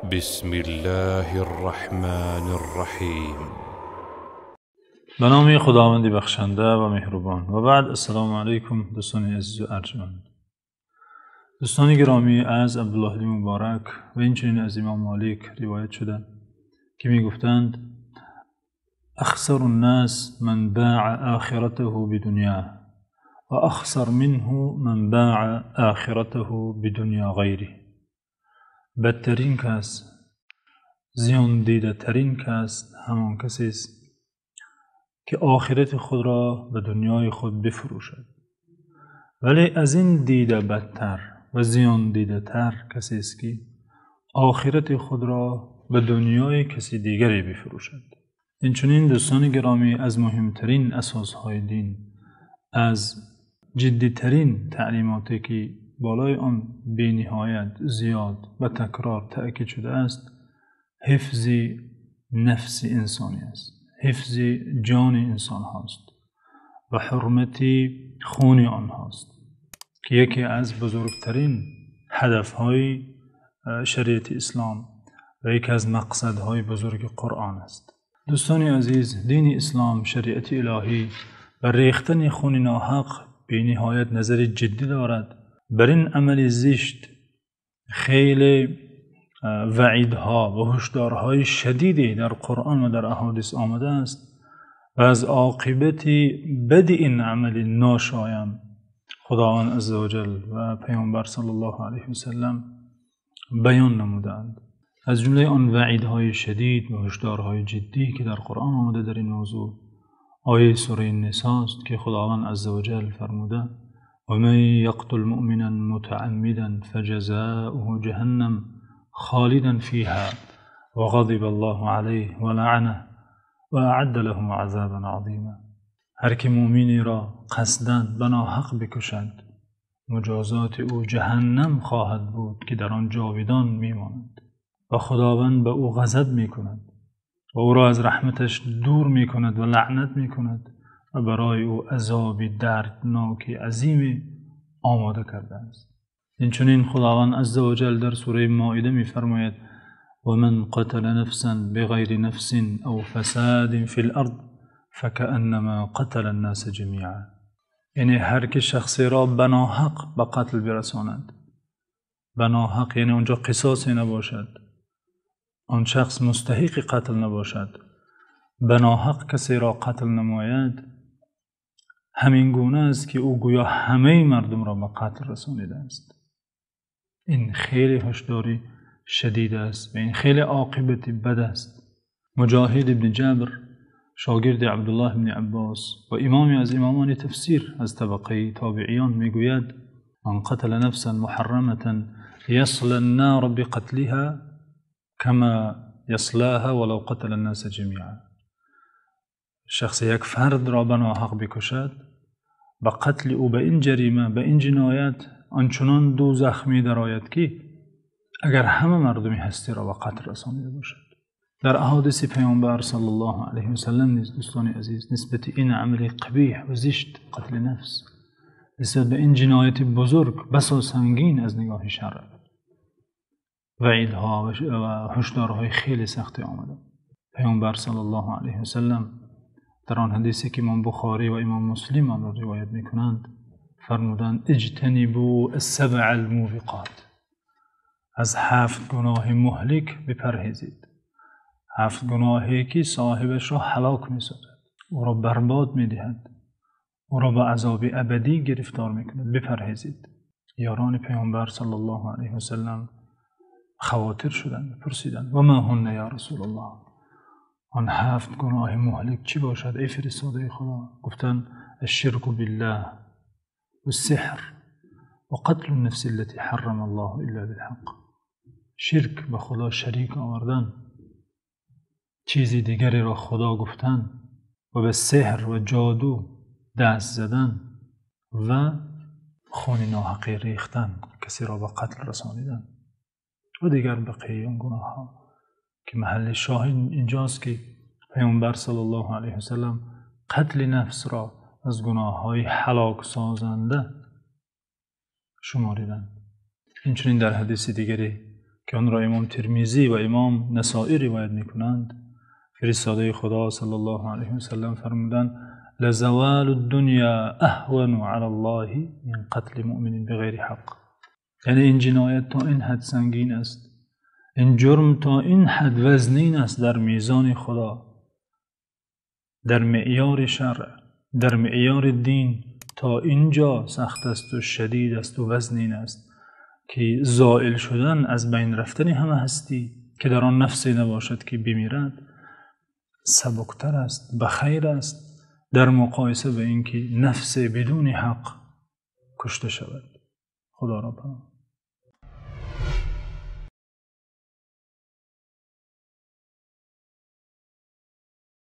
بسم الله الرحمن الرحیم. به نام خداوند بخشنده و مهربان. و بعد السلام علیکم دوستان عزیز و ارجمند. دوستان گرامی، از عبدالله بن مبارک و اینچنین از امام مالک روایت شده که میگفتند: اخسر الناس من باع آخرته بدنیاه و اخسر منه من باع آخرته بدنیا غیره. بدترین کس، زیان دیده ترین کس همان کسی است که آخرت خود را به دنیای خود بفروشد، ولی از این دیده بدتر و زیان دیده تر کسی است که آخرت خود را به دنیای کسی دیگری بفروشد. اینچنین دوستان گرامی، از مهمترین اساسهای دین، از جدیترین تعلیماتی که بالای آن بی‌نهایت زیاد و تکرار تأکید شده است، حفظ نفس انسانی است، حفظ جان انسان هاست و حرمت خون آنهاست که یکی از بزرگترین هدفهای شریعت اسلام و یکی از مقصدهای بزرگ قرآن است. دوستان عزیز، دین اسلام، شریعت الهی، بر ریختن خون ناحق بی‌نهایت نظر جدی دارد. بر این عمل زشت خیلی وعیدها و هشدارهای شدیدی در قرآن و در احادیث آمده است و از عاقبت بد این عمل ناشایم خداوند عزوجل و پیامبر صلی الله علیه وسلم بیان نمودند. از جمله آن وعیدهای شدید و هشدارهای جدی که در قرآن آمده در این موضوع، آیه سوره النساء است که خداوند عزوجل فرموده: ومن يقتل مؤمنا متعمدا فجزاؤه جهنم خالدا فيها وغضب الله عليه ولعنه وأعد له عذابا عظیما. هر که مؤمنی را قصداً به ناحق بکشد، مجازات او جهنم خواهد بود که در آن جاودان میماند و خداوند به او غضب میکند و او را از رحمتش دور میکند و لعنت میکند و برای او عذاب دردناک عظیم آماده کرده است. اینچنین خداوند عزوجل در سوره مائده می‌فرماید: ومن قتل نفسا بغیر نفس او فساد فی الارض فکأنما قتل الناس جمیعا. یعنی هر که شخصی را به ناحق به قتل برساند، به ناحق یعنی اونجا قصاصی نباشد، آن شخص مستحق قتل نباشد، به ناحق کسی را قتل نماید، همین گونه است که او گویا همه مردم را به قتل رسانیده است. این خیلی هشداری شدید است و این خیلی عاقبت بد است. مجاهد ابن جبر، شاگرد عبدالله ابن عباس و امامی از امامان تفسیر از طبقه تابعیان، میگوید: من قتل نفسا محرمة یصل النار بقتلها كما یصلاها ولو قتل الناس جمیعا. شخص یک فرد را به ناحق بکشد، به قتل او، به این جریمه، به این جنایت آنچنان دوزخ می درآید که اگر همه مردمی هستی را به قتل رسانیده باشد. در احادیث پیامبر صلی الله علیه و سلم نیز دوستان عزیز، نسبت این عمل قبیح و زشت، قتل نفس، نسبت به این جنایت بزرگ بسا سنگین از نگاه شرع، وعیدها و هشدارهای خیلی سختی آمده. پیامبر صلی الله علیه و سلم در آن حدیثی که امام بخاری و امام مسلم آن را روایت میکنند فرمودند: اجتنبوا السبع الموبقات. از 7 گناه مهلک بپرهیزید. 7 گناهی که صاحبش را هلاک میسازد، او را برباد میدهد، او را به عذاب ابدی گرفتار میکند. بپرهیزید. یاران پیامبر صلی الله علیه و سلم خواطر شدند، پرسیدند: و ما هن یا رسول الله؟ آن 7 گناه مهلک چی باشد ای فرستاده خدا؟ گفتند: الشرک بالله والسحر وقتل النفس التي حرم الله الا بالحق. شرک، به خدا شریک آوردن، چیزی دیگری را خدا گفتن و به سحر و جادو دست زدن و خون ناحقی ریختن، کسی را به قتل رسانیدن و دیگر بقیه آن گناه ها که محل شاهد اینجاست که پیامبر صلی الله علیه و سلم قتل نفس را از گناه های هلاک سازنده شماریدند. اینچنین در حدیث دیگری ки онро имом Термизӣ ва имом Насоӣ ривоят мекунанд, фиристодаи Худо саллаллоҳу алайҳи васаллам фармуданд: لزوال الدنيا أهون على الله من قتل مؤمن بغير حق. Яъне ин ҷиноят то ин ҳад сангин аст, ин ҷурм то ин ҳад вазнин аст дар мезони Худо, дар меъёри шаръ, дар меъёри дин то инҷо сахт аст ва шадид аст ва вазнин аст, ки зоил шудан, аз байн рафтани ҳама ҳастӣ, ки дар он нафсе набошад ки бимирад, сабуктар аст, ба хайр аст дар муқоиса ба инки нафсе бидуни ҳақ кушта шавад. Худоро паноҳ.